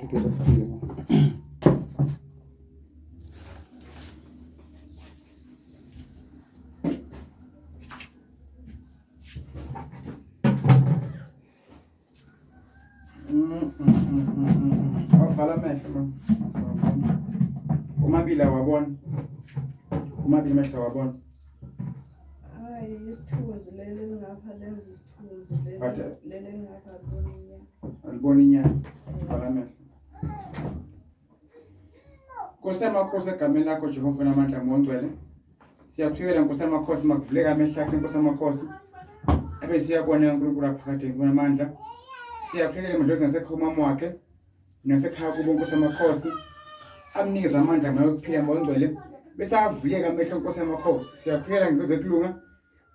Shuthi uzophila. Wavala amehlo mama. Omabili awabona. Omabili amehlo awabona. Hayi isithunzi leli elingapha lenza isithunzi leli leli elingapha alibona inyama. Alibona inyama. Vala amehlo. Nkosi yamakhosi egameni lakho Jehova namandla ngongcwele. Siyakuthekela Nkosi yamakhosi makuvuleka amehlo akhe Nkosi yamakhosi. Abe siyabona uNkulunkulu aphakade kunamandla. Siyakuthekela emadlozini asekhaya umama wakhe nasekhaya kubo Nkosi yamakhosi. Amnikeze amandla moya wokuphila moya ongcwele. Bese avuleka amehlo Nkosi yamakhosi. Siyakuthekela ngelozi ekulunga.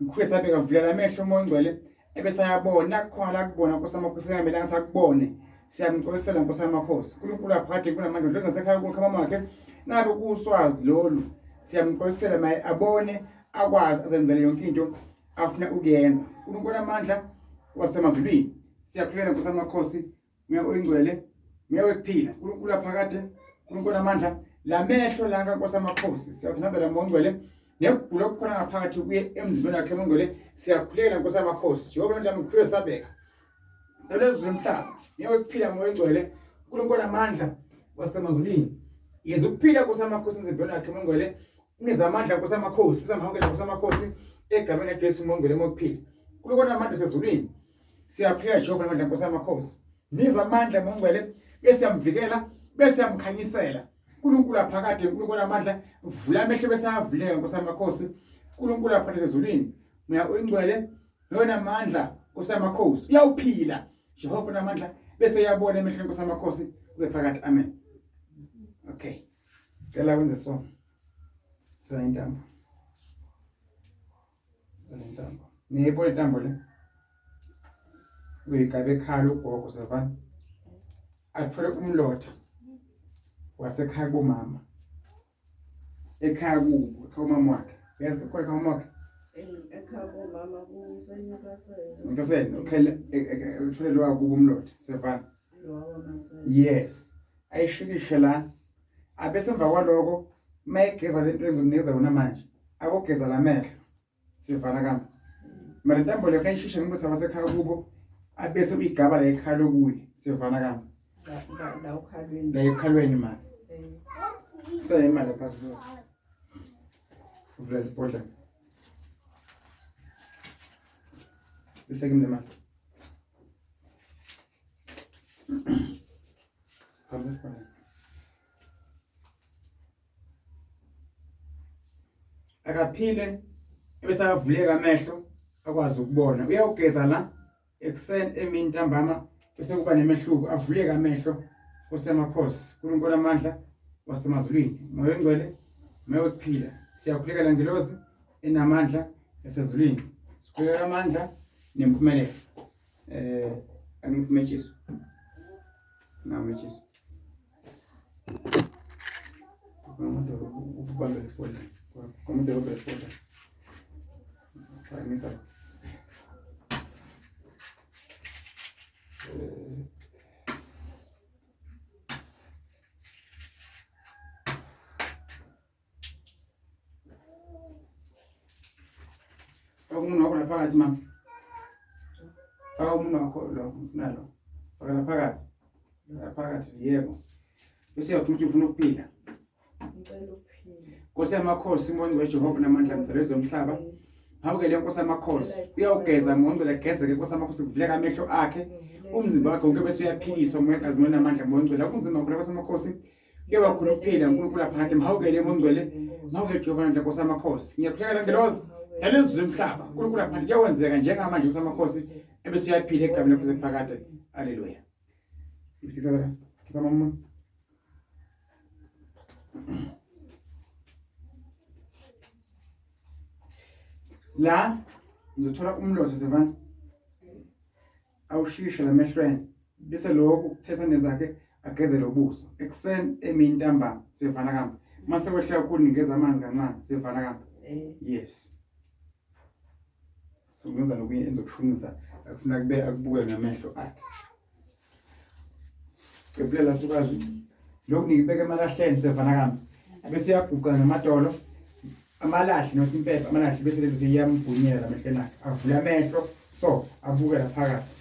Mkhulu sabeka vula lamehlo umoya ongcwele ebese ayabona kukhona la kubona Nkosi amakhosi engamelanga sakubone siyamxolisela Nkosi amakhosi uNkulunkulu aphakade kunamandla ndlozi nasekhaya kukhama makhe nabe kuswazi lolu siyamxolisela maye abone akwazi azenzele yonke into afuna ukuyenza uNkulunkulu amandla wasemazulwini siyakhuleka Nkosi amakhosi Moya oyingcwele, Moya wekuphila, uNkulunkulu aphakade, uNkulunkulu amandla, lamehlo la kaNkosi amakhosi, siyawuthandazela Moya ongcwele, nekugula okukhona ngaphakathi kuye emzimbeni wakhe Moya ongcwele, siyakhulekela Nkosi amakhosi, Jehova Nondla mkhulu esabeka. Lezulu lomhlaba, Moya wekuphila, Moya ongcwele, uNkulunkulu amandla wasemazulwini. Yenza ukuphila Nkosi amakhosi emzimbeni wakhe Moya ongcwele, unikeza amandla Nkosi amakhosi, usamhawukela Nkosi amakhosi egameni laJesu Moya ongcwele Moya wokuphila. uNkulunkulu amandla sezulwini. Siyaphila Jehova namandla Nkosi yamakhosi. Niza amandla mongcwele bese yamvikela bese yamkhanyisela. uNkulunkulu aphakade uNkulunkulu amandla vula amehlo bese ayavuleka Nkosi yamakhosi. uNkulunkulu aphakade ezulwini. Moya oyingcwele yona amandla Nkosi yamakhosi. Uyawuphila Jehova namandla bese uyabona emehlweni Nkosi yamakhosi kuze phakade. Amen. Okay. Cela wenze so. Sala intambo. Intambo. Niyayibona intambo le? Uzoyigaba ekhala ugogo sevana. Athole umlotha wasekhaya kumama. Ekhaya kubo, ekhaya umama wakhe. Uyazi ekhaya umama wakhe? Ekhaya kumama kuseNewcastle. Newcastle, okay, uthole lo wakubo umlotha sevana. Yes. Ayishikishe la. Abese emva kwaloko mayegeza lento engizomnikeza yona manje. Akogeza lamehlo. Sivana kamba. Mara intambo le kayishishe ngimbuthi abasekhaya kubo abese uyigaba la ekhaya lokuye. Sivana kamba. La ukhalweni. La ekhalweni manje. Sele imali lapha sizothi. Uvula isibhodlela. Bese kimi le mali. Akaphile ebese avuleka amehlo akwazi ukubona. Uyawugeza la ekuseni emini ntambama bese kuba nemehluko avuleke amehlo Nkosi yamakhosi uNkulunkulu amandla wasemazulwini moya ongcwele moya wokuphila siyakhulekela ngelozi enamandla esezulwini sikhulekela amandla nempumelelo eh angiphumetshisa ngametshisa umuntu ukubamba ifoni umuntu ukubamba ifoni phakamisa Faka umunwe wakho la phakathi mama. Faka umunwe wakho lo ngifuna lo. Faka la phakathi. La phakathi yebo. Bese uyakhuluma ukuthi ufuna ukuphila. Ngicela ukuphila. Nkosi yamakhosi umboni weJehova namandla mdala zomhlaba. Hawukele Nkosi yamakhosi. Uyawugeza ngombela agezeke Nkosi yamakhosi kuvuleka amehlo akhe. Umzimba wakhe wonke bese uyaphiliswa umoya gazi monamandla ngongcwele. Akunzima khona Nkosi yamakhosi. Kuyoba khona ukuphila uNkulunkulu aphakade mhawukele mongcwele mhawukele Jehova namandla Nkosi yamakhosi. Ngiyakhulekela ngelozi yalezwi lomhlaba uNkulunkulu aphakade kuyawenzeka njengamanje Nkosi yamakhosi ebese uyaphila egameni lakho sephakade. Haleluya. Ngifisa la. Khipha mama. La ngizothola umlotha sevana. Awushishe lamehlweni bese lokhu kuthetha nezakhe ageze lobuso ekuseni emini ntambama sevana kamba mase kwehla kakhulu ningeza amanzi kancane sevana kamba yes so ngenza nokunye enzokushunqisa akufuna kube akubuke ngamehlo akhe. Cebhulela sukazi. Lokhu ngikubeka emalahleni sevana kami. Abese uyaguqa ngamadolo. Amalahle not impepha, amalahle bese lento seyiyamgwinyela emehlweni akhe. Avule amehlo so abuke la phakathi.